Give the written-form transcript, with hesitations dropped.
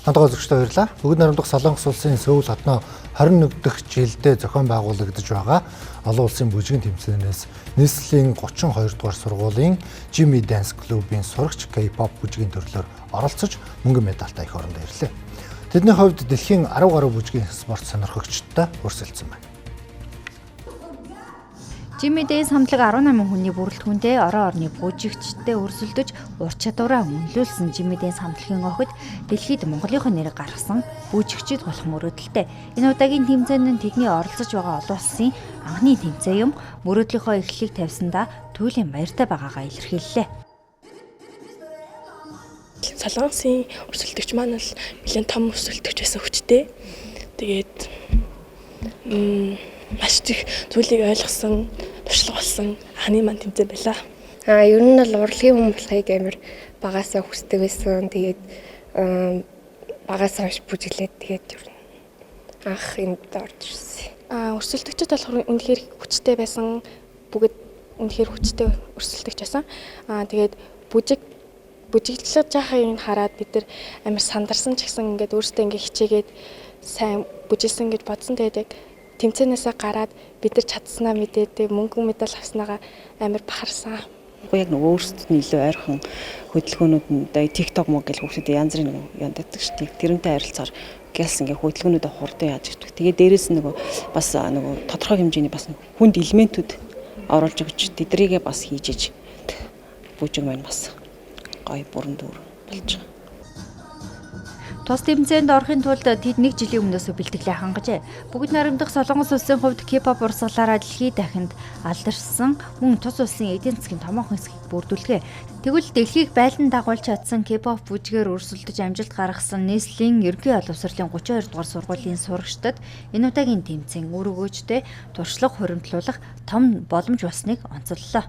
Хандгаа үзэгчдээ баярлалаа. Бүгд найрамдах Солонгос улсын Сөүл хотноо 21 дахь жилдээ зохион байгуулагдаж байгаа олон улсын бүжгийн тэмцээнээс нийслэлийн 32 дугаар сургуулийн Jimmy Dance Club-ийн сурагч K-pop бүжгийн төрлөөр оролцож мөнгөн медальтай эх орондоо ирлээ. Тэдний хувьд дэлхийн 10 гаруй бүжгийн спорт сонирхогчдод өрсөлдсөн байна. Jimmy Dance хамтлаг 18 хүний бүрэлдэхүүнтэй орон орны бүжигчтэй өрсөлдөж ур чадвараа үнэлүүлсэн. Jimmy Dance хамтлагийн охид дэлхийд Монголынхоо нэрийг гаргасан бүжигчид болох мөрөөдөлтэй. Энэ удаагийн тэмцээн нь тэдний оролцож байгаа олон улсын анхны тэмцээн юм. Мөрөөдлийнхөө эхлэлийг тавьсандаа туйлын баяртай байгаагаа илэрхийллээ. Солонгосын өрсөлдөгч маань бол нэлээд том өрсөлдөгч байсан, хүчтэй. Тэгээд маш их зүйлийг ойлгосон, туршлага болсон анхны маань тэмцээн байлаа. Ер нь бол урлагийн хүн болохыг амар багасаа хүсдэг байсан. Тэгээд багасаа хойш бүжиглээд, тэгээд ер нь анх энд орж ирсэн. Өрсөлдөгчд болохоор үнэхээр хүчтэй байсан. Бүгд үнэхээр хүчтэй өрсөлдөгч байсан. Тэгээд бүжиг бүжиглэж байгааг хараад бид нар амар сандарсан ч гэсэн ингээд өөрсдөө ингээд хичээгээд сайн бүжиглсэн гэж бодсон. Тэгээд яг тэмцээнээсээ гараад бид нар чадсанаа мэдээд, мөнгөн медаль авснагаа амар бахарсан. Яг нөгөө өөрсдөд нь илүү ойрхон хөдөлгөөнүүд нь TikTok мог гэл хүүхдүүд янз бүрийн нөгөө яндадаг шүү дээ. Тэрнтэй харилцаар гялс ингээ хөдөлгөөнүүдээ хурдан яаж өгдөг. Тэгээ дээрэс нь нөгөө бас нөгөө тодорхой хэмжээний бас хүнд элементүүд оруулж өгч, тэдрийгээ бас хийж иж бүжиг маань бас гоё бүрэн дүүр болж байгаа. Тус тэмцээнд орохын тулд тэд нэг жилийн өмнөөс бэлтгэлээ хангажээ. Бүгд найрамдах Солонгос улсын хувьд K-pop урсгалаараа дэлхийд дахинд алдаршсан, мөн тус улсын эдийн засгийн томоохон хэсгийг бүрдүүлгээ. Тэгвэл дэлхийг байлдан дагуулж чадсан K-pop бүжгээр өрсөлдөж амжилт гаргасан нийслэлийн ерөнхий боловсролын 32 дугаар сургуулийн сурагчдад энэ удаагийн тэмцээн үр өгөөжтэй туршлага хуримтлуулах том боломж болсныг онцоллоо.